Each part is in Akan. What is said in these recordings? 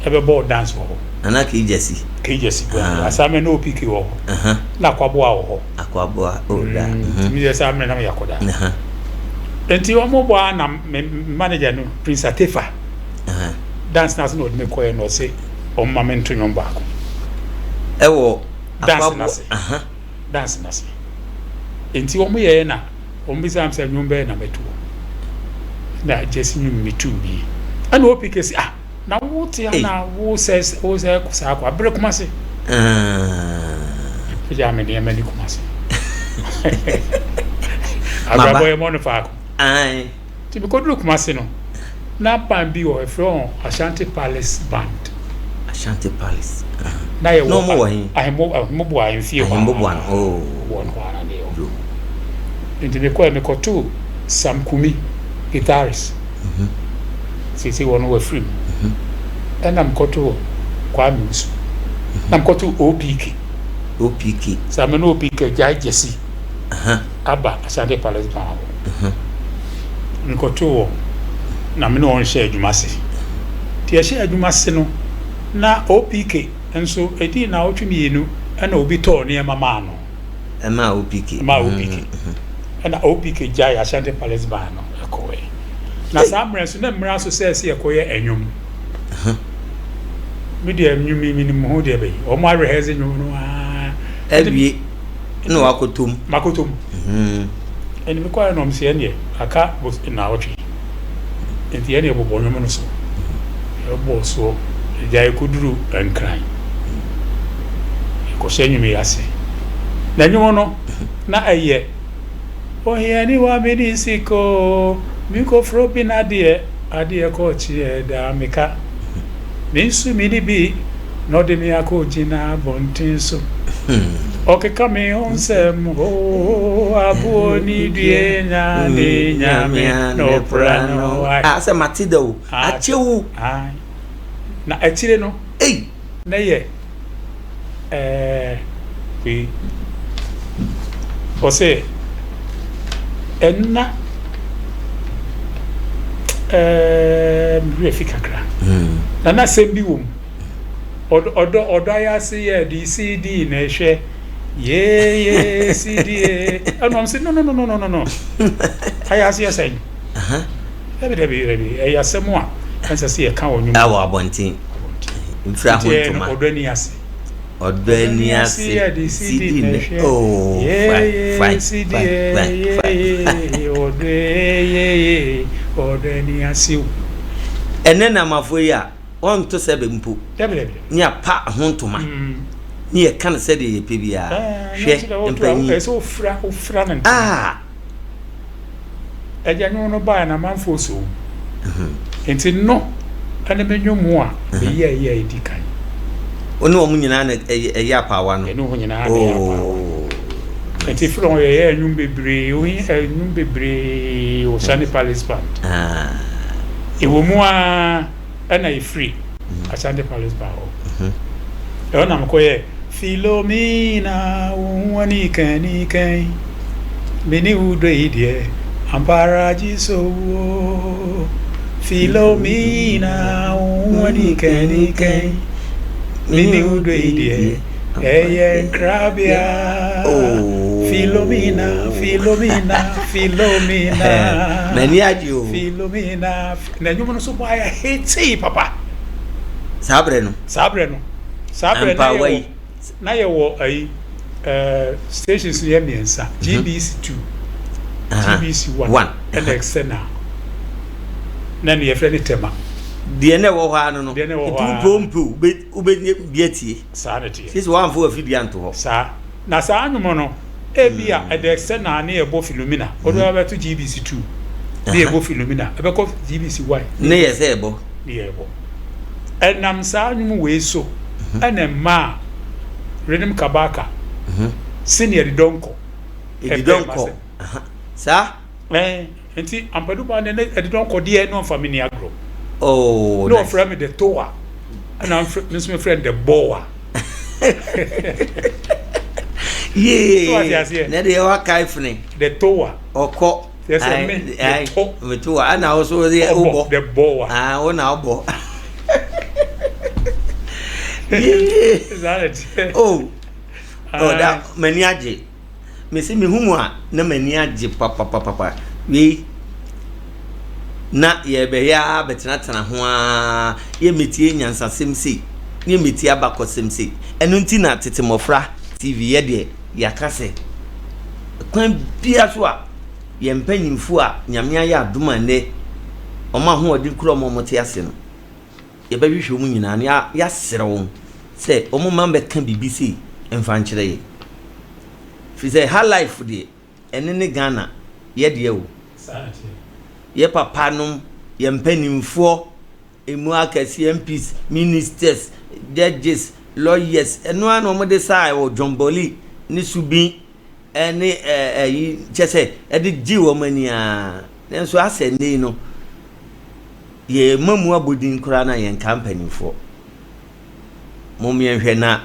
Ɛbɛbɔɔ dance wɔ hɔ. Nana Kejasi. Kejasi ah. Saa mmerɛ na OPK wɔ hɔ. Na Akwaboa wɔ hɔ. Akwaboa oh da. Nti mi yɛ saa mmerɛ na mi yɛ akɔda. Nti wɔn bɔ a na me manager no Prince Atefa. Dance na ase na ɔde me kɔɛ na ɔse wɔn ma me nto nwom baako. Ɛwɔ dance na ase. Dance na ase. Nti wɔn yɛ na wɔn bisa mi sɛ nwom bɛyɛ na mɛto. Na Jesse nwom mi tu bi. Ɛna OPK si ah. Na wo te a na wo sɛ wo sɛ saa kɔ abere Kumase. Ɛgya me nneɛma ni Kumase. Abrabɔ yɛ mɔ no faako. Nti mekɔduru Kumase no, na band bi wɔ ɛfrɛ wɔn Ashanti Palace Band. Ashanti Palace. Na yɛ wɔ Ahemmoboa ahemfie hɔ. Ahemmoboa no. Oh. Wɔ no hɔ ara na yɛ wɔ. Nti mekɔɛ mekɔtoo Sam Kumi, guitarist. Seesei wɔn wafiri mu. Ɛna mekɔtoo Kwame Nsu. Na mekɔtoo OPK. OPK. Saa me ne OPK gyae Gyasi aba Asante Palace Band hɔ. Mekɔtoo wɔn na me ne wɔn hyɛɛ adwuma ase. Nti yɛhyɛɛ adwuma ase no, na OPK nso ɛdii nnawɔtwe mmienu ɛna obi tɔɔ nneɛma maa no. Ɛmaa OPK. Ɛmaa OPK. Ɛna OPK gyae Ashanti Palace Band no ɛkɔɔɛ. Na saa mmerɛ nso na mmira so sɛ ɛsɛ yɛkɔyɛ ɛnwom. Me deɛ nnwom yi menim ho deɛ bɛyi. Wɔn awerɛhɛdze nnwom no aa. Awie na wakɔtɔ mu. Makɔtɔ mu. Ɛnti mekɔɛ na wɔn sɛ ɛndeɛ aka nnawɔtwe. Nti ɛndeɛ bobɔ nnwom no so. Yɛbɔɔ soɔ gyae kɔduru Nkran. Yɛkɔhyɛ nnwom yi ase. Na nnwom no na ɛyɛ Ohiani wa me ni sika oo, me nkɔfrɛ obi n'adeɛ, adeɛ kɔkyeɛ daa meka. Me nso me ni bi na ɔde me akɔgyina abɔnten so. Ɔkeka me ho nsɛm hoo, aboɔ ne due nya ne nyame na ɔpra no. Ah, sɛ mate da o, akyɛ o. Na akyire no, na yɛ ɛɛ wei ɔsɛ ɛnna ɛɛ me werɛ fi kakra na na asɛm bi wɔ mu ɔdɔ ɔdɔ ɔdɔ ayase yɛ de si di na ɛhwɛ yee yee si di ee ɛna ɔmo sɛ no no no no no no ayase yɛ sɛn dabi dabi dabi ɛyɛ asɛm a ɛnsɛ sɛ yɛka wɔ nnwom wɔ abɔnten mfira ho ntoma ɔdɔ ani ase ɔdɔ ani ase sidi ne oh fine fine fine fine fine ɔdɔ yeye ɔdɔ ani ase o ɛnɛ na amafo yi a wɔnto sɛ bɛ mpo ne apa ho ntoma ne yɛka no sɛdeɛ yɛpɛ biara hwɛ mpanyin ɛsɛ ofira ofira ne ntoma ah Agya nwom no baeɛ no amanfoɔ soo mu. Nti no ɛne me nwom a meyɛeɛ a ɛdi kan. Wo ne wɔn nyinaa na ɛyɛ apaawa no? Yɛne wɔn nyinaa na ɛyɛ apaawa no. Nti firi hɔ yɛyɛɛ nnwom bebree, ohi nnwom bebree wɔ Sani Palace Band. Ɛwɔ mu ara ɛna ɛfiri Ashanti Palace Band hɔ. Ɛhɔ na mekɔyɛɛ Philomena, wo ho anikannikan, me ne wo dɔ yi deɛ, ampa ara gye sɛ owuo. Philomena, wo ho anikannikan, me ne wo dɔ yi deɛ, ɛyɛ nkrabea. Philomena, Philomena, Philomena. M'ani agye o. Philomena, na nnwom no so bɔ ayɛ hetee papa. Saa berɛ no. Saa berɛ no. Saa berɛ na yɛwɔ na yɛwɔ ayi ɛɛ stations yɛ mmiɛnsa GBC mhm. 2 GBC 1 ɛna external na ne yɛfrɛ ne tɛma. Deɛ na ɛwɔ hɔ ano no deɛ na ɛwɔ hɔ ano nti wopɛ mpe wobɛnya bi atie. Saa na ɛteɛ. Sisi wɔamfo afidie anto hɔ. Saa na saa nnwom no ebi a ɛda external ne yɛbɔ Philomena wɔde bɛto GBC 2 ne yɛbɔ Philomena ɛbɛkɔ GBC 1 ne yɛ sɛ ɛbɔ. Ne yɛbɔ. Ɛnam saa nnwom wei so na ɛmaa Rhythm Kabaka senior Edidɔnkɔ ɛbɛɛ m'asɛm. Saa? Ɛɛ, nti Ampadu baa no na Edidɔnkɔ deɛ na ɔmfa me nni agorɔ. Oh, Na ɔfrɛ me The Toa, ɛna me nso mefrɛ no The Boa. Yee, na deɛ wakae fene. The Toa. Ɔkɔ. Kyerɛ sɛ me meto. Meto a ɛna wo so deɛ wobɔ. The bɔ wa. Ah, wo na wobɔ. Saa na ɛteɛ. Oh, oh, da m'ani agye. Mese mehu mu a na m'ani agye papapapapa. Wei na yɛbɛyɛ ara bɛtenatena ho ara yɛmmɛtie nyansasɛm sei ne yɛmmɛtie abakɔsɛm sei. Ɛno nti na Tete Mmɔfra TV yɛ deɛ yɛaka sɛ kwan biara so a yɛn mpanyimfoɔ a Nyame ayɛ adom a nnɛ wɔn ahoɔden kura wɔn a wɔte ase no, yɛbɛhwehwɛ wɔn nyinaa na yɛasrɛ wɔn sɛ wɔn mma mmɛka biribi sei mfa nkyerɛ yɛn. Firi sɛ ha life deɛ ɛne ne Ghana yɛ deɛ o. Yɛ papa nom, yɛ mpanimfoɔ, emu akɛseɛ MPs, ministers, judges, lawyers, ɛno ara na wɔde saa wɔ John Bolly ne Subin ɛne ɛyi kyɛ sɛ ɛde gye wɔn ani ara. Nanso asɛ nnɛ yi no, yɛma mu abɔdin koraa na yɛnka mpanimfoɔ. Mom yɛnhwɛ na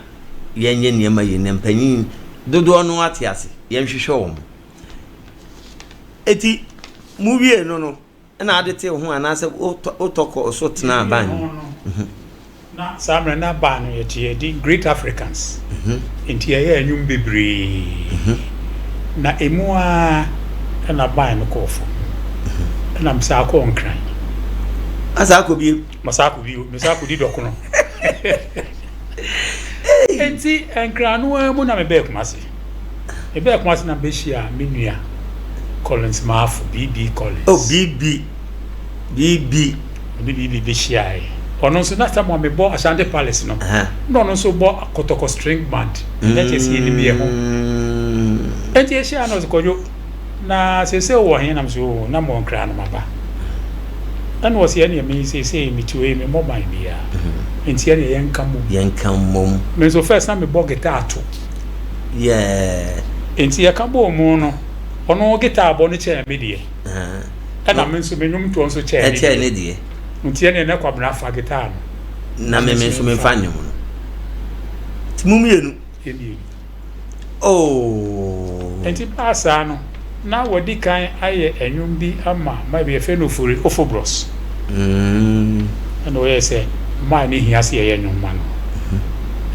yɛnyɛ nneɛma yie na mpanyin dodoɔ no ate ase, yɛnhwehwɛ wɔn. Eti mo wie no no, ɛna ade te ho anaasɛ wotɔ kɔ so tenaa ban no mhm. Na saa mmerɛ na ban no yɛte yɛde Great Africans mhm. nti yɛyɛ nnwom bebree mhm. na emu ara ɛna ban no kɔɔ fam ɛna mesaa kɔɔ Nkran. Asa akɔ bio. Masan akɔ bio, mesan akɔdi dɔkono. Enti Nkran no ara mu na mebɛɛ Kumasi. Mebɛɛ Kumasi na mebɛhyia me nua Collins Maafo, BB Collins. Oh, BB, BB. Mene BB bɛhyiaeɛ. Ɔno nso na tam a mebɔ Ashanti Palace no, na ɔno nso bɔ Kotoko String Band. Ɛnɛ kyerɛ sɛ yɛnim yɛn ho. Enti yɛhyia no ɔse Kwadwo, Na seesei wowɔ he? Na mese, Oo, na mewɔ Nkran no maba. Ɛna ɔse, Ɛneɛ me seesei mete hɔ yi memmɔ ban biaa, nti ɛneɛ yɛnka mmom. Yɛnka mmom. Me nso first na mebɔ guitar to. Yeah. Nti yɛka bɔɔ mu no, ɔno guitar bɔ no kyɛɛ me deɛ. Ɛna me nso me nnwomtoɔ nso kyɛɛ ne deɛ. Ɛkyɛɛ ne deɛ. Nti ɛneɛ na Kwabena fa guitar no. Na me nso memfa nnwom no. Nti mo mmienu. Yɛ mmienu. Oh. Enti baa saa no, na wadi kan ayɛ nnwom bi ama man bi, yɛfrɛ no Ofori, Ofobros. Mm. Ɛna ɔyɛɛ sɛ man no hia sɛ yɛyɛ nnwom ma no.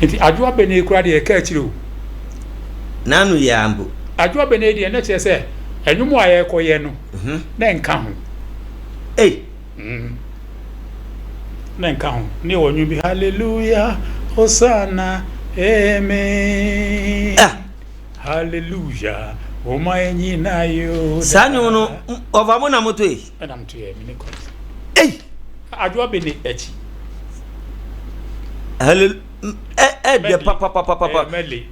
Enti Adwoa Bene koraa deɛ yɛka akyire o. N'ano yɛ ara mpo. Adwoa Bene deɛ na kyerɛ sɛ nnwom a yɛrekɔyɛ no, na ɛnka ho. Ei! Mm. Na nka ho. Ne wɔ nwom bi hallelujah hosanna amen. Ah. Hallelujah. Oma enyina yo. Saa nwom no ɔfa mo na moto yi. Ɛna moto yɛ me ne kɔs. Ei. Adwoa bɛ ne akyi. Hallelujah. Ɛ ɛ deɛ papapapapa. Medley.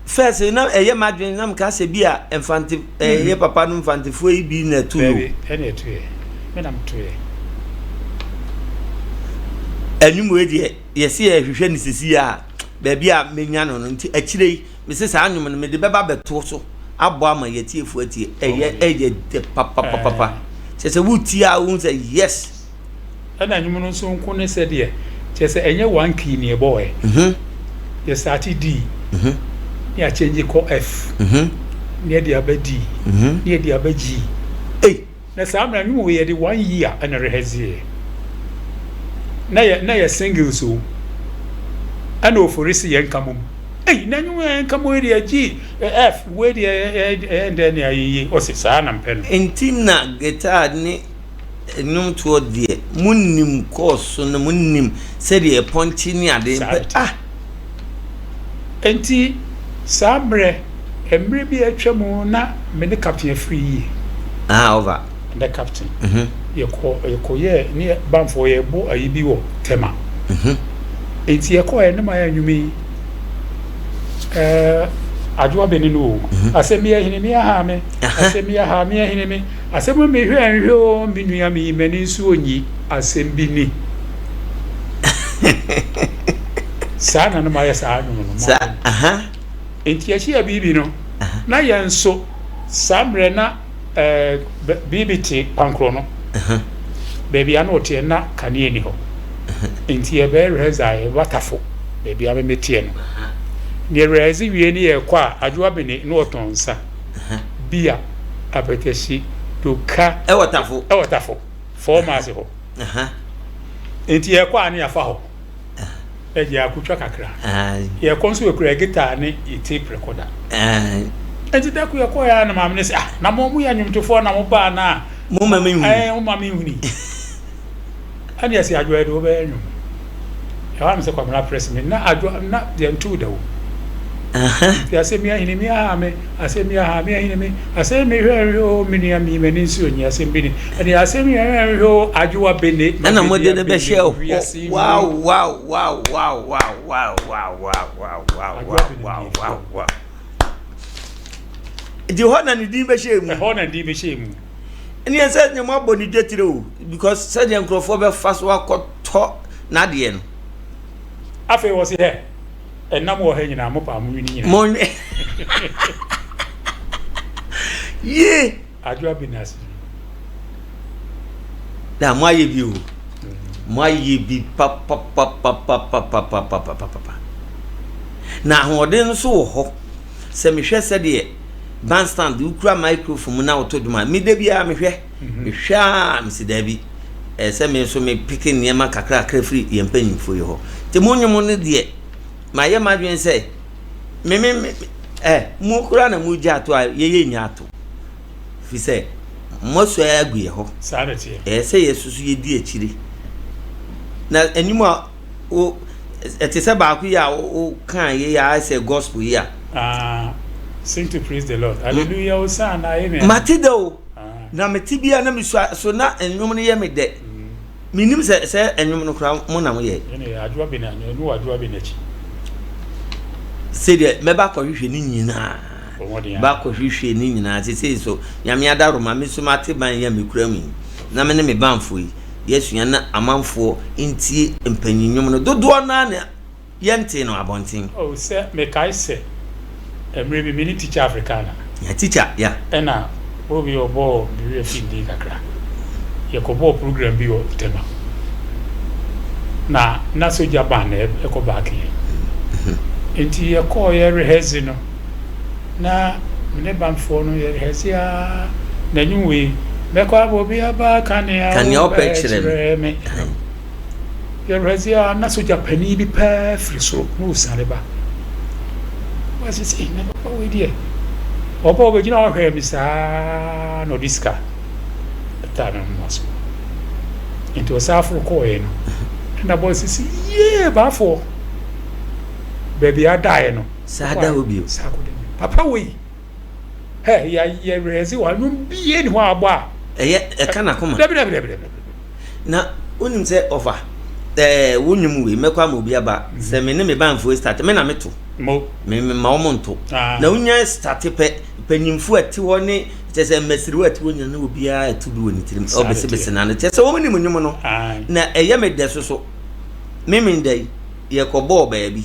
First na ɛyɛ m'adwene na meka sɛ bi a mfante ɛyɛ mm. papa no mfantefoɔ yi bi na ɛto yo. Ɛna ɛto yɛ. Me na meto yɛ. Ɛnwom wei deɛ yɛsi yɛhwehwɛ ne sisi a baabi a menya no no nti akyire yi mese saa nnwom no mede bɛba bɛto so abɔ ama yɛtiefoɔ atie ɛyɛ ɛyɛ dɛ papapapa kyɛ sɛ wotie a wohu sɛ yes. Ɛna nnwom no nso nko ne sɛdeɛ kyerɛ sɛ ɛnyɛ one key ne ɛbɔɔɛ. Mhm. Yɛ starte D mhm. ne akyɛngye kɔ F mhm. ne yɛde aba D mhm. ne yɛde aba G. Ei. Na saa mmerɛ nnwom wei yɛde one year ɛna rehearseɛ. Na yɛ na yɛ singles o. Ɛna ofori se yɛn nka mom. Ei na nnwom yɛn nka mom yi deɛ G F wei deɛ ɛyɛ ndɛ ne ayɛ yie ɔse saa na mpɛ no. Nti na guitar ne nnwomtoɔ deɛ monim kɔɔso no monim sɛdeɛ ɛpɔnkye ne ade Saa mpɛ nti. ah. Enti saa mmerɛ, mmerɛ bi a atwa mu na me ne Captain afiri yie. Ah over. Ɛnɛ Captain. Yɛkɔ yɛkɔyɛɛ ne Bamfoɔ yɛbɔ ayi bi wɔ Tema. Enti yɛkɔɛ ne mayɛ nnwom yi. Ɛɛ Adwoa Bene no o. Asɛm bi ahini me aha me. Asɛm bi aha me ahini me. Asɛm mi hwɛ nhwɛ o me nua mi m'ani nso onyi asɛm bi ni. Saa na no mayɛ saa nnwom no. Saa aha. Enti yɛhyia biribi no na yɛn nso saa mmerɛ na ɛɛ biribi te pankorɔ no. Baabi a na ɔteɛ na kanea ni hɔ. Enti yɛbɛyɛ rehearsal a yɛba Tafo baabi a me teɛ no. Nea rehearse wie ne yɛkɔ a Adwoa Bene na ɔtɔn nsa. Bia, apɛtɛhye, doka. Ɛwɔ Tafo. Ɛwɔ Tafo. Four miles hɔ. Enti yɛkɔ a ne yɛafa hɔ. Ɛgye akotwa kakra. Yɛkɔ nso yɛkura guitar ne yɛ tape recorder. Nti da ko yɛkɔɛ a na maame no sɛ, ah, na mo mo yɛ nnwomtofoɔ na mo baa na. Mo ma me nhuni. Ɛɛ, mo ma me nhuni. Ɛne ɛsɛ adwoa yɛde wobɛyɛ nnwom. Ɛhɔ a mesɛ Kwabena press me na adwoa na yɛntew da o. Nti asɛm yi ahini me aha me, asɛm yi aha me ahini me, asɛm mi hwɛ nhwɛ o, me nua mi m'ani nso nyi asɛm bi ni. Ɛne asɛm yi hwɛ nhwɛ o, adwoa bene, ma Ɛna mode bedi no abene bɛhyɛ hɔ. wiase mu. Wow, wow, wow, wow, wow, wow, wow, wow, wow, wow, Adwoa wow, bene wow, deɛ wow, firi. wow. Nti hɔ na ne din bɛhyɛ mu. Ɛhɔ na ne din bɛhyɛ mu. Ɛneɛ sɛ deɛ moabɔ ne dwetire o, because sɛdeɛ nkurɔfoɔ bɛfa so akɔtɔ n'adeɛ no. Afei wɔse hɛ, ɛnam wɔ ha nyinaa, mo paa monwe ne nyinaa. Monwe. Yie. Adwo Abenase. Na moayɛ bi o. Moayɛ bi papapapapapapapapapa. Na ahoɔden nso wɔ hɔ. Sɛ mehwɛ sɛdeɛ bandstand wokura microphone mu na woto dwom a, me da biara mehwɛ. Mehwɛ a mesi daabi. Ɛyɛ sɛ me nso mepeke nneɛma kakrakra firi yɛn mpanyimfoɔ yi hɔ. Nti mo nnwom no deɛ, mayɛ m'adwene sɛ me me me eh, mo koraa na mogya ato a yɛyɛ nya ato. Firi sɛ moasua agu yɛ hɔ. Saa na ɛteɛ. Ɛyɛ sɛ yɛsoso yɛdi akyire. Na anim a wo ɛte sɛ baako yi a wo kan yi a ayɛ sɛ gospel yi a. Ah, sing to praise the Lord. Hallelujah, Hosanna, amen. Mate da o. Ah. Na mete bi a na mesua so na nnwom no yɛ me dɛ. Mm. Menim sɛ sɛ nnwom no koraa mo na moyɛ. Ɛne adwoa bi na ɛne wɔ adwoa bi n'akyi. Sɛdeɛ mɛba akɔhwehwɛ ne nyinaa. Ba akɔhwehwɛ ne nyinaa sesei so Nyame adaworoma me nso mate ban yi a mekura mu yi na me ne me banfoɔ yi yɛasua na amanfoɔ ntie mpanyin nnwom no dodoɔ no ara na yɛntee no abɔnten. Oh sɛ mekae sɛ mmerɛ bi me ne Teacher Africana. Yeah teacher yeah. Ɛna obi ɔbɔɔ me werɛ fii ne din kakra. Yɛkɔbɔɔ program bi wɔ Tema. Na na sogya band na ɛkɔ back yɛn. Nti yɛkɔɔ yɛ rehearse no na me ne bandfoɔ no yɛ rehearse aa na nnwom wei mɛkɔ abɔ obi aba kanea wopɛ kyerɛ me. Yɛwura a na sogya panin bi paa firi soro na ɔsiane ba. Wɔasi sɛ, na papa wei deɛ, ɔba ɔbɛgyina hɔ hwɛɛ me saa na ɔde sika taa me moma so. Nti ɔsan aforo kɔɔeɛ no, ɛna bɔɔ sisi yee baafoɔ baabi a adaeɛ no. Saa da hɔ bio. Saa kɔ da bio. Papa wei, hɛ yɛ yɛ wɔ anwom bie ni hɔ a abɔ a. Ɛyɛ ɛka n'akoma. Dabi dabi dabi dabi. Na wonim sɛ ɔfa ɛɛ wo nnwom wei mɛkɔ ama obi aba mhm. sɛ me ne me banfoɔ start me na meto me me ma wɔn nto ah. na wonya start pɛ mpanyinfoɔ a ɛte hɔ ne kyɛ sɛ mmasiriwa a ɛte hɔ nyina ne obiara ɛto bi wɔ ne tirim ɔbesebese n'ano kyɛ sɛ wɔn nim nnwom no na ɛyɛ me dɛ soso me me da yi yɛkɔ bɔɔl baabi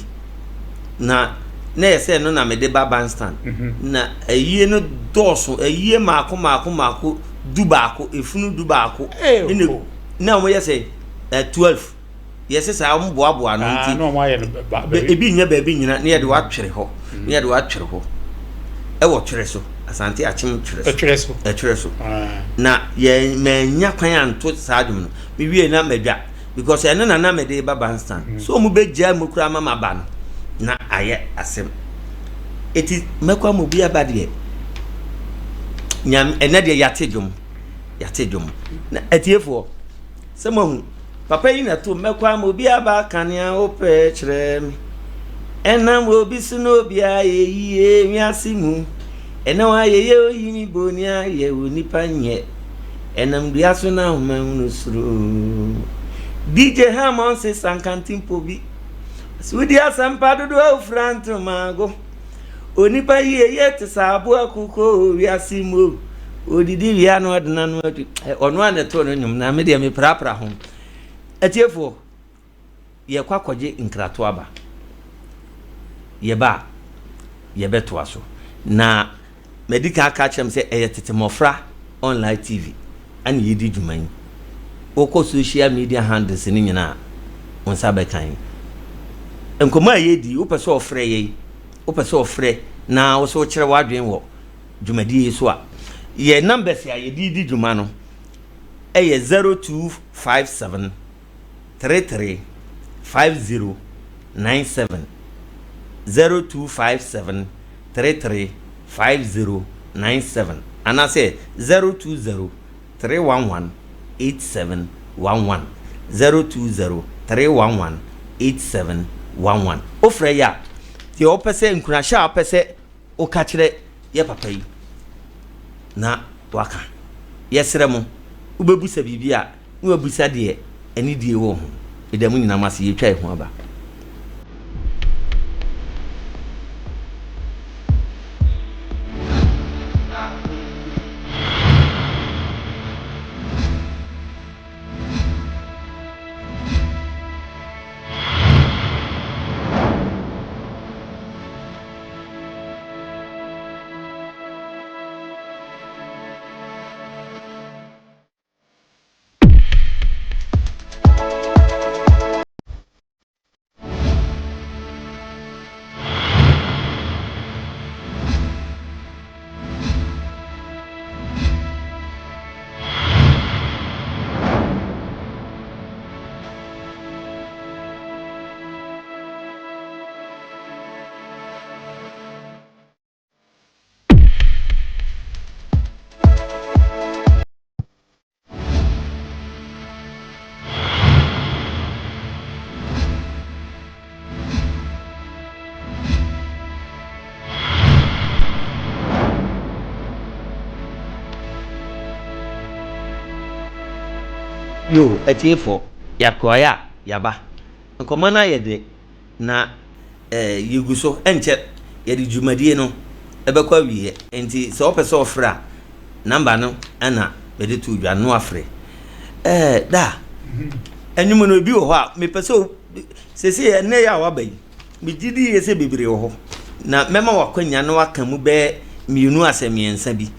na na yɛ sɛ no na mede ba bandstand mhm. na ayie no dɔɔso ayie maako maako maako du baako efunu du baako ɛna na wɔn yɛ sɛ ɛ 12 yɛsɛ saa wɔn boaboa no ah, nti ebi nyɛ baabi nyina na yɛde watwere hɔ mm. na yɛde watwere hɔ ɛwɔ twere so asante akyem twere so ɛtwerɛ so ɛtwerɛ so ah. na yɛ mɛnya kwan anto saa dwom no mewie na mɛdwa because ɛno na na mede ba bandstand mm. so wɔn bɛgya mu koraa ma ma ba no na ayɛ asɛm eti mɛkɔ ama obi aba deɛ nyame ɛnɛ deɛ yɛate dwom yɛate dwom na atiefoɔ sɛ moahu papa yi na to mɛkɔ ama obi aba kanea wopɛ kyerɛ me ɛnam obi so na obi ayɛ yie wiase mu ɛnam ayɛyɛ oyi mi boni ayɛ onipa nyɛ Ɛnam dua so na ahoma hunu soro. DJ Hammond se sankantimpo bi. Sɛ wodi asɛmpa dodo a wofira ntomago. Onipa yie yɛ te sɛ aboa kuko wiase mu. Odidi wia no ɔde n'ano atu. Ɔno a na ɛtoo no nnwom na me deɛ meprapra ho. Atiefoɔ. Yɛrekɔ akɔgye nkratoɔ aba. Yɛba a, yɛbɛtoa so. Na madi kan aka akyerɛ m sɛ ɛyɛ Tete Mmɔfra Online TV ɛna yɛdi dwuma yi. Wokɔ social media handles no nyinaa a, wo nsa bɛka yi. Nkɔmmɔ a yɛredi, wopɛ sɛ ɔfrɛ yɛn, wopɛ sɛ ɔfrɛ na wo sɛ wokyerɛ w'adwene wɔ dwumadie yi so a, yɛ numbers a yɛde di dwuma no ɛyɛ 0257 33 50 97. 0257 33 50 97 anaasɛ 020 311 8711, 020 311 8711. Wofrɛ yi a, deɛ wopɛ sɛ nkuranhyɛ a wopɛ sɛ woka kyerɛ yɛ papa yi na waka. Yɛsrɛ mo, wobɛbusa biribi a na wabisa deɛ anidie wɔ ho. Meda mo nyinaa mo ase, yɛtwa yɛn ho aba. Yo, atiefo, yɛakɔe a, yɛaba. Nkɔmmɔ no ayɛ dɛ, na yɛgu so. Ɛnkyɛ yɛde dwumadie no bɛkɔ awieɛ. Enti sɛ wopɛ sɛ ɔfrɛ a, namba no na mede to dwa no afrɛ. Ɛɛ da, ɛnwom no ebi wɔ hɔ a mepɛ sɛ sese ɛnɛ yɛ a waba yi, megye di yie sɛ bebree wɔ hɔ. Na mɛma wakwanya na waka mu bɛyɛ mmienu asɛ mmiɛnsa bi.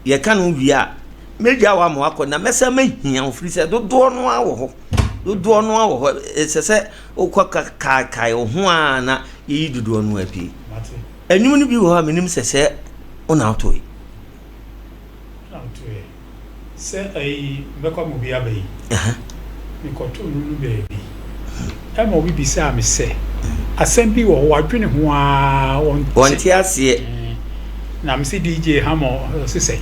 Yɛka no wie a, mɛgya wo ama wakɔ na mɛsan mahia wo firi sɛ dodoɔ no ara wɔ hɔ. Dodoɔ no ara wɔ hɔ. Ɛsɛ sɛ wokɔ kaakae wo ho a na yɛyi dodoɔ no apue. Ɛnwom no bi wɔ hɔ a menim sɛ sɛ wo na wotoe. Na wotoe. Sɛ ayi mɛkɔ ama obi aba yi, mekɔtoo no no baabi. Ɛma obi bisaa me sɛ, asɛm bi wɔ hɔ wadwene ho ara ɔnte. Ɔnte aseɛ. Na mese DJ Hammond, ɔse sɛn?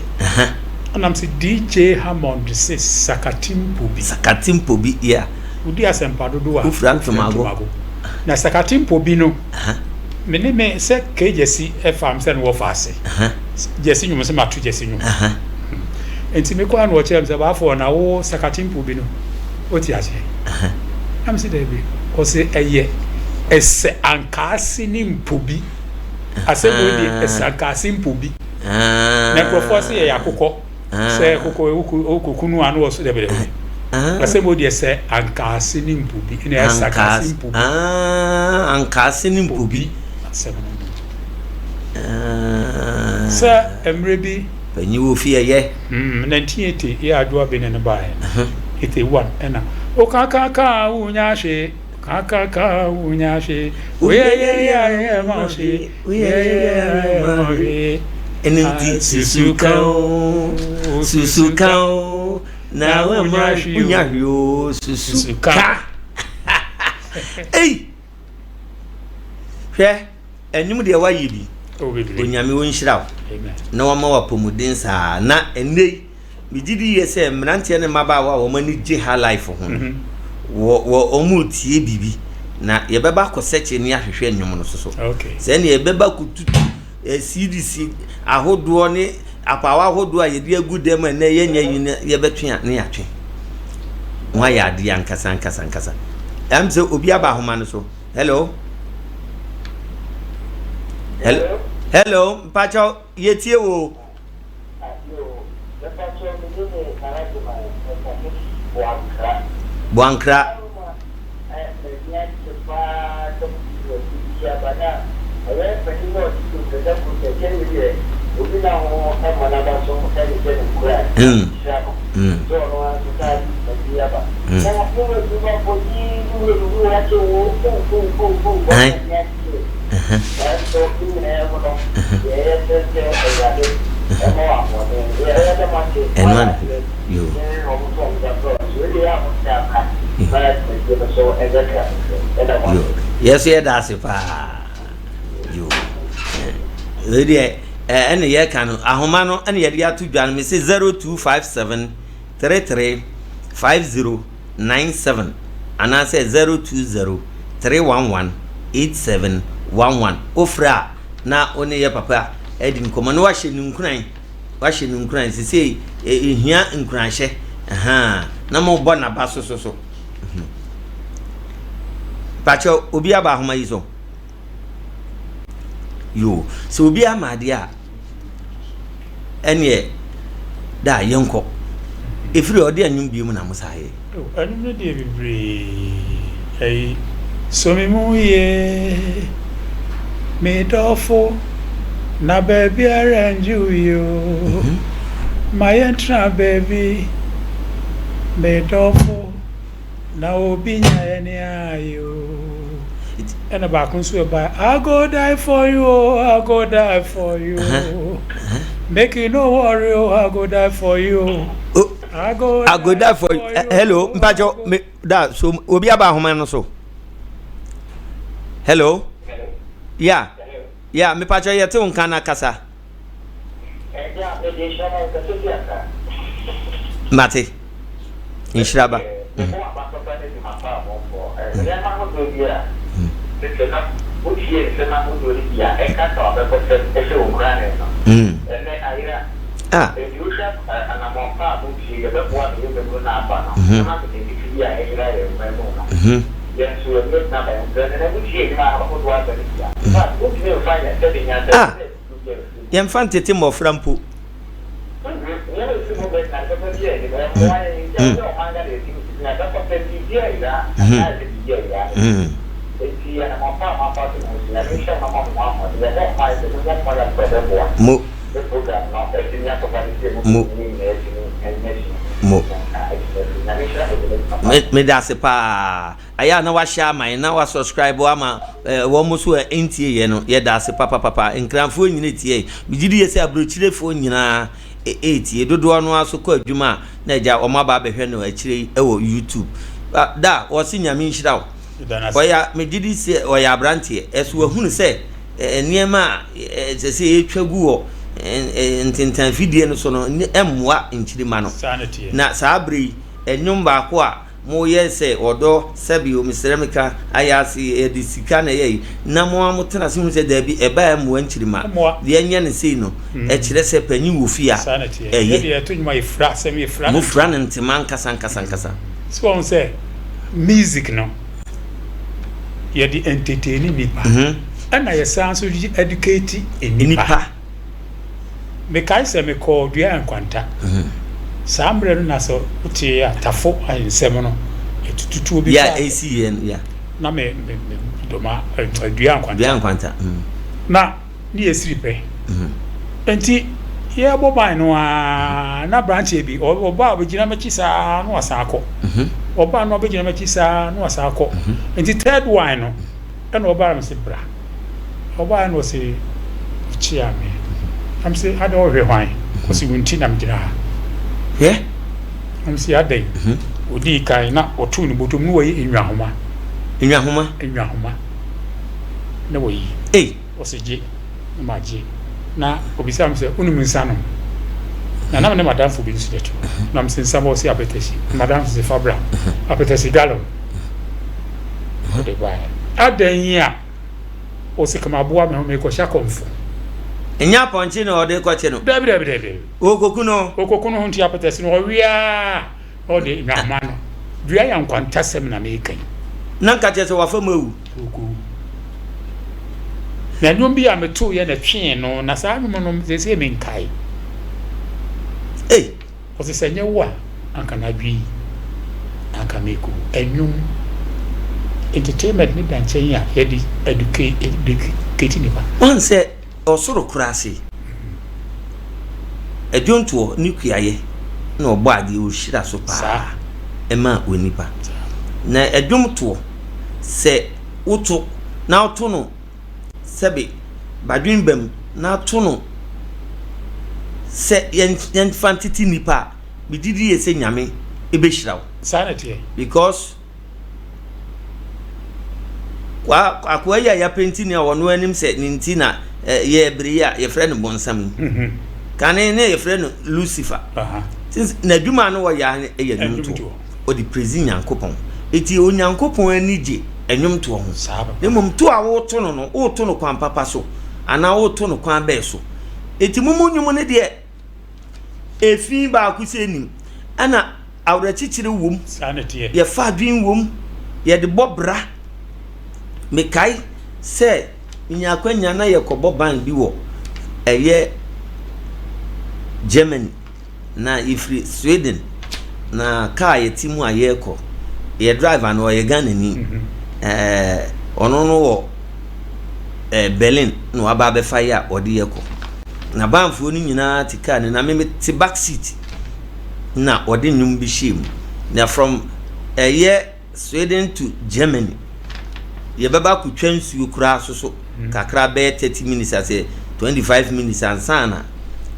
Ɛna mese DJ Hammond se Sakatimpo bi. Sakatimpo bi, yeah. Wodi asɛmpa dodoɔ a, wofira ntomago. Na Sakatimpo bi no, me ne me sɛ K Gyasi ɛfa me sɛ no wɔfa ase. Gyasi nwom sɛ mato Gyasi nwom. Nti me kɔ a na ɔkyerɛ me sɛ baafoɔ na wo Sakatimpo bi no, wote aseɛ? Na mese daabi. Ɔse ɛyɛ ɛsɛ ankaase ne mpo bi. Asɛm wei deɛ ɛsɛ ankaase mpo bi. Na nkurɔfoɔ se yɛyɛ akokɔ. Sɛ akokɔ wokɔku no a na wɔso dɛbɛdɛbɛ. Asɛm wei deɛ sɛ ankaase ne mpo bi. Ɛna ɛsɛ ankaase mpo bi. Ankaase ne mpo bi. Asɛm no. Sɛ mmerɛ bi. Panyin wɔ fie ɛyɛ. 1980 yɛ Adwoa Bene no baeɛ. 81 ɛna. Okakaka wonya hwee. Kakaka wonya hwee. Woyɛyɛyɛ ma hwee. Woyɛyɛyɛ ma hwee. Ɛno nti susu ka o, susu ka o, na wonya hwee o, susu ka. Ei! Hwɛ, ɛnwom deɛ woayɛ bi. Onyame ɔnhyira wo na wama wo apɔmuden saa. Na ɛnnɛ yi, megye di yie sɛ mmeranteɛ ne mmabaawa a wɔn ani gye ha life ho no, wɔ wɔ wɔn retie biribi. Na yɛbɛba akɔ sɛkye ne ahwehwɛ nnwom no so so. Sɛ ne yɛbɛba kɔtutu eh, CDs ahodoɔ ne apaawa ahodoɔ a yɛde agu dɛm a ɛnɛ yɛnyɛ yi no yɛbɛtwe a ne yɛatwe. Wɔn ayɛ adeɛ ankasa ankasa ankasa. Ɛm sɛ obi aba ahoma no so. Hello. Hello. Hello. Mpakyɛw yɛtie wo. Boankra. Mm. Mm. Mm. Aye. Uh-huh. Ɛno ana? Yo. Yo. Yɛ so yɛda ase paa. Yo. Wei deɛ ɛne yɛka no ahoma no ɛne yɛde ato dwa no mese 0257 33 50 97 anaasɛ 020 311 8711 wofrɛ a na wo ne yɛ papa adi nkɔmmɔ na wahyɛ no nkuran wahyɛ no nkuran sesei ɛhia nkuranhyɛ na mobɔ n'aba so so so pakyɛ obi aba ahoma yi so yoo sɛ obi ama adeɛ a ɛneɛ da yɛnkɔ ɛfiri ɔde anwom bio mu na mo saa yɛ ɛnwom no deɛ bebree ɛyi so me mu yie me dɔfo na baabiara ngye wo yi o ma yɛntena baabi me dɔfo na obi nya yɛne ayɛ o ɛna baako nso ɛba I go die for you o I go die for you make you no worry o I go die for you o I go I go die for you. Hello, mpacho me da so obi aba ahoma no so. Hello. Yeah. Yeah, me pacho yɛte wo nka na kasa. Mate. Nhyira ba. Ah. Ah. Yɛmfa ntete mmɔfra mpo. Mo. Mo. Mo. Meda ase paa. Ayɛ a na wahyɛ ama yɛn na wa subscribe ama wɔn nso a ɛntie yɛn no yɛda ase papapapa. Nkranfoɔ nyina tie yɛn. Megye di yɛ sɛ aburokyirefoɔ nyinaa ɛretie. Dodoɔ no ara so kɔ adwuma a na agya wɔn aba abɛhwɛ no akyire yi wɔ YouTube. Da wɔse Nyame nhyira wo. Ɔyɛ megye di sɛ ɔyɛ aberanteɛ. Ɛso wahunu sɛ nneɛma a ɛsɛ sɛ yɛtwa gu wɔ ntentan fidie no so no ɛmmoa nkyirimma no. Na saa berɛ yi nnwom baako a Mo yɛ sɛ ɔdɔ sɛbi o mesrɛ me ka ayɛ ase yɛde sika na ɛyɛ yi na mo ara mo tena ase hu sɛ daabi ɛba a ɛmmoa nkyirimma deɛ ɛnyɛ no sei no ɛkyerɛ sɛ panyin wɔ fie a ɛyɛ mo fira no ntema ankasa ankasa ankasa. So wɔn sɛ music no yɛde entertain nipa ɛna yɛsan nso de educate nipa. Mekae sɛ mekɔɔ Dua Nkwanta. Saa mmerɛ no na sɛ wote a Tafo nsɛm no atututuo bi Yeah, ɛsi yɛ no, yeah. Na me me me doma Dua Nkwanta. Dua Nkwanta. Na ne yɛ siri pɛ. Nti yɛbɔ ban no ara na aberanteɛ bi ɔba a ɔbɛgyina m'akyi saa na wasan akɔ. Ɔba na ɔbɛgyina m'akyi saa na wasan akɔ. Nti third one no Ɛna ɔbaa me se bra. Ɔbaa na ɔse ɔkyea me. Na me se adɛn ɔhwɛ hwan? Ɔse wo nti na me gyina ha. Hwɛ. Na me se adɛn? Odii kan na ɔtoo ne bɔtɔ mu na wayi nnwahoma. Nnwahoma? Nnwahoma. Na wayi. Ei. Ɔse gye. Na magye. Na obisaa me sɛ wonim nsa nom? Na na me ne m'adamfo bi nso bɛto. Na me se nsa bɔ ɔse apɛtɛsi. Na m'adamfo se fa bra. Apɛtɛsi gallon. Ɔde baeɛ. Adɛn yi a ɔse kama aboa me ho merekɔhyɛ akɔmfo. Ɛnyɛ apɔnkye na ɔde kɔkye no. Dabi dabi dabi. Ɔrekɔku no. Ɔrekɔku no ho nti apɛtɛsi no ɔwe ara na ɔde nnwamma no. Dua yɛ nkwantasɛm na mereka yi. Na nka kyerɛ sɛ wafa mu awu. Ɔrekɔwu. Na nnwom bi a metoeɛ na ɛtwee no na saa nnwom no seesei menkae. Ei! Ɔse sɛ nyɛ wo a anka anadwo yi anka mekɔ ɛnwom entertainment ne da nkyɛn a yɛde educate nipa. Woahu sɛ ɔsoro kora ase ɛdwontoɔ ne kuayɛ na ɔbɔ adeɛ ɔhyira so paa ɛma onipa na ɛdwomtoɔ sɛ woto na woto no sɛbe badwen ba mu na ato no sɛ yɛnfa ntete nnipa a, megye di yie sɛ Nyame bɛhyira wo. Saa na ɛteɛ. Because Akoa yi a yɛapenti no a ɔno anim sɛ ne nti na yɛ bere yi a yɛfrɛ no bonsam yi. Mhm. Kane ne yɛfrɛ no Lucifer. Since n'adwuma no wɔyɛ ara yɛ nnwomtoɔ. Ɔde praise Nyankopɔn. Eti Onyankopɔn ani gye nnwomtoɔ ho. Na mmom to a woto no no, woto no kwan papa so anaa woto no kwan bɛɛ so. Eti mo mu nnwom no deɛ efi baako sɛ nim ɛna awerɛkyekyere wom. Yɛfa adwene wom, yɛde bɔ bra. Mekae sɛ menya akwanya na yɛkɔbɔ ban bi wɔ ɛyɛ Germany. Na yɛfiri Sweden na kaa yɛte mu a yɛrekɔ. Yɛ driver no ɔyɛ Ghanani. Mhm. Ɛɛ ɔno no wɔ ɛɛ Berlin na waba abɛfa yɛ a ɔde yɛkɔ. Na banfoɔ no nyinaa te kaa no na me te back seat na ɔde nnwom bi hyɛɛ mu. Na from ɛyɛ Sweden to Germany yɛbɛba akɔtwa nsuo koraa so so mm. kakra bɛyɛ 30 minutes asɛ 25 minutes ansa na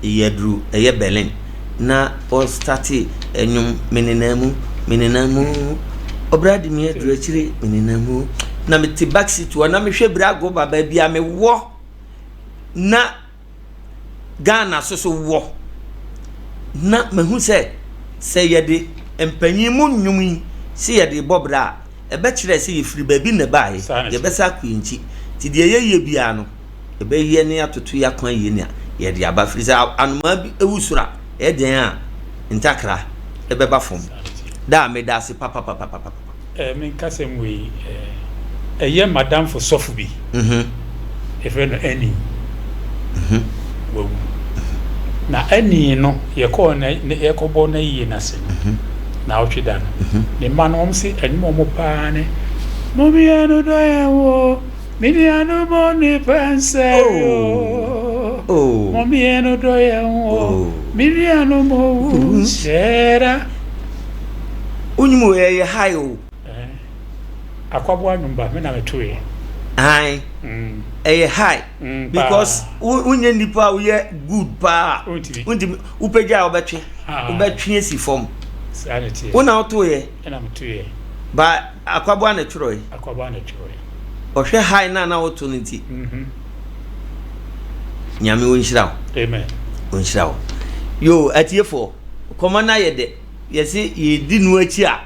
yɛaduru ɛyɛ Berlin na ɔstate ɛnwom menenam mu menenam mu ɔbra de me aduru akyire menenam mu na mete back seat hɔ na mehwɛ bere agoba baabi a mewɔ na Ghana so so wɔ. Na mahu sɛ, sɛ yɛde mpanyin mu nnwom yi sɛ yɛde rebɔ bra a, ɛbɛkyerɛ sɛ yɛfiri baabi na ɛbaeɛ, yɛbɛsa akɔ yɛn nkyi. Nti deɛ yɛyɛ biara no, yɛbɛyɛ ne atoto yɛn akwan yie na yɛde aba. Firi sɛ anomaa bi wu soro a, ɛyɛ dɛn a ntakra bɛba fam. Daa meda ase papapapapapa. Eh, me nkasɛm wei eh, ɛyɛ madamfo sɔfo bi. Mm-hmm. Yɛfrɛ no Annie. Mm-hmm. Wawu. Na Annie no, yɛkɔɔ na yɛkɔbɔ na yie n'ase no. Mm-hmm. Na ɔtwe da no. Mm-hmm. Ne mma no, wɔn se ɛnwom wɔn paa ne. Mumia no dɔ yɛn wo, me nuanom mo nipa nsɛre o. Oh. Mumia no dɔ yɛn wo, oh. me nuanom mo wu nhyɛra. Wonyim o, ɛyɛ high o. Eh, Akwaboa nwom ba, me na me to yɛ. Ae, mm. ɛyɛ high. Mm, because wonyɛ nipa a woyɛ good paa. Wontumi. Wontumi, wopagya a wobɛtwe. Wobɛtwe asi fam. Saa na ɛteɛ. Wo na woto yɛ. Ɛna me to yɛ. Ba Akwaboa na ɛtwerɛ yi. Akwaboa na ɛtwerɛ yi. Ɔhwɛ high na na woto no nti. Mm-hmm. Nyame ɔnhyira wo. Amen. Ɔnhyira wo. Yo, atiefoɔ, kɔma no ayɛ dɛ. Yɛse yɛdi no akyi a,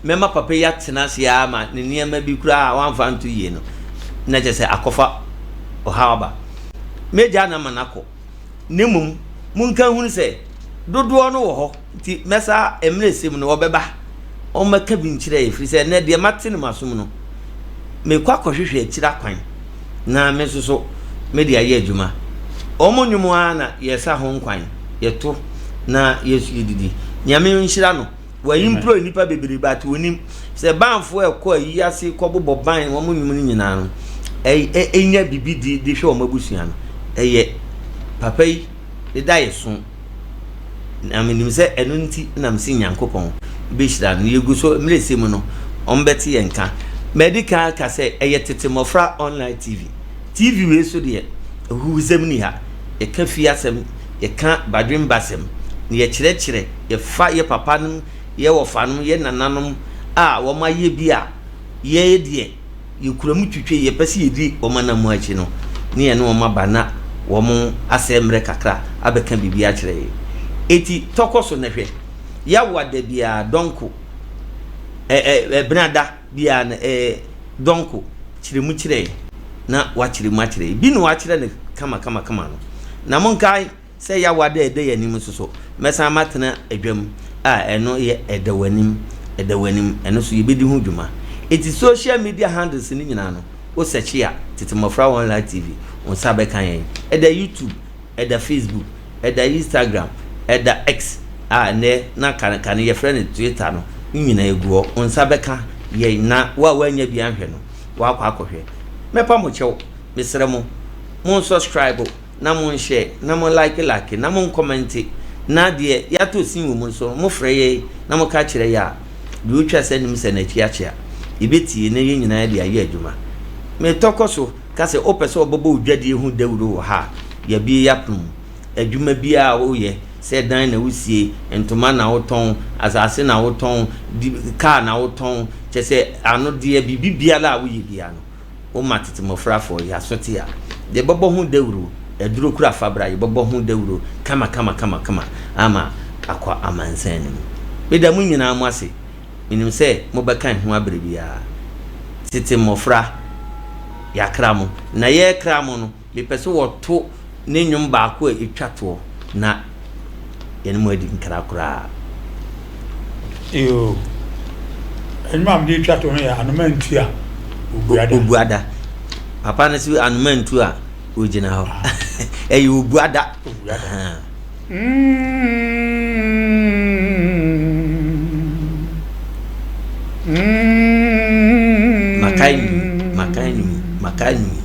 mɛma papa yi atena ase ara ma ne nneɛma bi koraa a wamfa anto yie no, na kyerɛ sɛ akɔfa ɔhaw aba. Mɛgyaa no ama no akɔ. Na mmom, monka nhunu sɛ, dodoɔ no wɔ hɔ, nti mɛsa mmerɛ ɛsɛ mu no wɔbɛba, wɔmmɛka bi nkyerɛ yɛ, ɛfiri sɛ ɛnnɛ deɛ mate no m'asom no, mekɔ akɔhwehwɛ akyiri akwan na me nso so mede ayɛ adwuma. Wɔn nnwom ara na yɛsa ho nkwan, yɛto na yɛsu yɛdidi. Nyame nhyira no. Wɔayi mpro nnipa bebree but wɔnim sɛ banfoɔ ɛkɔ ayi ase kɔbobɔ ban wɔn nnwom no nyinaa no ɛnya biribi di de hwɛ wɔn abusua no. Ɛyɛ papa yi ne da yɛ so. Na menim sɛ ɛno nti na mese Nyankopɔn bɛhyira no. Yɛgu so mmerɛ sɛ mu no, wɔbɛte yɛn nka. Madi kan aka sɛ ɛyɛ Tete Mmɔfra Online TV. TV wei so deɛ, ahuhusɛm nni ha. Yɛka fie asɛm, yɛka badwembasɛm, na yɛkyerɛkyerɛ, yɛfa yɛ papanom, yɛ wɔfanom, yɛ nananom a wɔayɛ bi a yɛn deɛ yɛkura mu twitwe, yɛpɛ sɛ yɛdi wɔn anammɔn akyi no, ne yɛne wɔn aba na wɔn asɛe mmerɛ kakra abɛka biribi akyerɛ yɛn. Enti tɔ kɔ so na hwɛ. Yawa da biara dɔnko, ɛ ɛ ɛbenada biara no ɛ dɔnko kyerɛ mu kyerɛ yɛn na wakyerɛ mu akyerɛ yɛn. Bi na wakyerɛ no kama kama kama no. Na monkae Sɛ yawa da a ɛda yɛn anim nso so, mɛsan matena adwam a ɛno yɛ ɛda w'anim, ɛda w'anim, ɛno nso yɛbɛdi ho dwuma. Enti social media handles no nyinaa no, wo search a, Tete Mmɔfra Online TV, wo nsa bɛka yɛn. Ɛda YouTube, ɛda Facebook, ɛda Instagram, ɛda X a nnɛ na kane kane yɛfrɛ no Twitter no, ne nyinaa ɛgu hɔ. Wo nsa bɛka yɛn na wo a woannya bi anhwɛ no, woakɔ akɔhwɛ. Mɛpa mo kyɛw, mesrɛ mo, mo nsubscribe. na mo nhyɛ na mo like like na mo nkɔmɛnte na deɛ yɛatɔ sin wɔ mu nso no mo frɛ yɛ na mo ka kyerɛ yɛ a deɛ ɔtwa sɛ nim sɛ n'akyi akyea yɛbɛtie na yɛn nyinaa de ayɛ adwuma metɔ kɔ so ka sɛ wopɛ sɛ wɔbɛbɔ wo dwadie ho dawuro wɔ ha a yɛabie yɛapono mu adwuma biara a woyɛ sɛ dan na wosie ntoma na wotɔn asase na wotɔn kaa na wotɔn kyɛ sɛ ano deɛ biribi biara a woyɛ biara no. Woma tete mmɔfrafoɔ yɛ aso te a, yɛbɛbɔ ho dawuro, aduro kura fa bra, yɛbɛbɔ ho dawuro kama kama kama kama ama akɔ amansan no mu. Meda mo nyinaa mo ase. Menim sɛ mobɛka ho aberɛ biara. Tete mmɔfra, yɛakra mo. Na yɛrekra mo no, Mepɛ sɛ wɔto ne nnwom baako a ɛtwa toɔ na yɛne mo adi nkra koraa. Yoo. Nnwom a mede retwa to no yɛ Anoma Ntu a Obuada. Obuada. Papa no sɛ Anoma Ntu a ogyina hɔ. Ɛyɛ Obuada. Obuada. Makae no mu, makae no mu, makae no mu.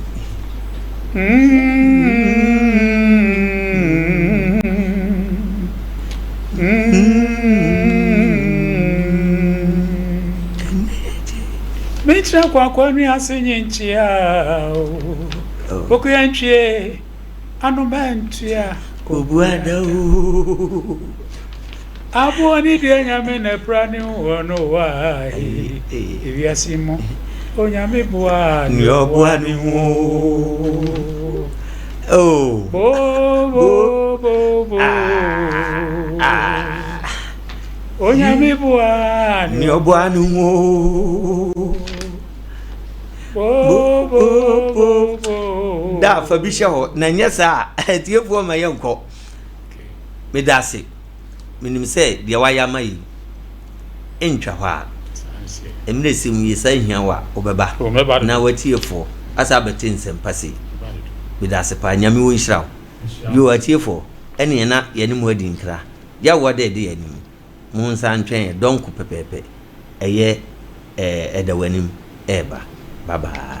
Menkyerɛ kwakwa nwiase nye nkyea o, Pokuya ntwie. Ano bɛntua. Obuada oo. Aboɔ ne deɛ nyame na pra ne wɔ no wa ewiase mu onyame boa ne ɔboa ne ho oh bo bo bo bo onyame boa ne ɔboa ne ho. Da fa bi hyɛ hɔ na nyɛ saa a atiefoɔ ma yɛnkɔ. Meda ase. Menim sɛ deɛ wayɛ ama yi ntwa hɔ a. Mmerɛ sɛ mu yɛsa hia wo a wobɛba na watiefoɔ asa abɛte nsɛmpa sei. Meda ase paa. Nyame wɔ nhyira wo. Yo atiefoɔ ɛneɛ na yɛne mo adi nkra. Yawoa dɛ ɛde yɛn anim. Monsan ntwɛn yɛ dɔnko pɛpɛɛpɛ ɛyɛ ɛɛ ɛda w'anim ɛɛba bye bye.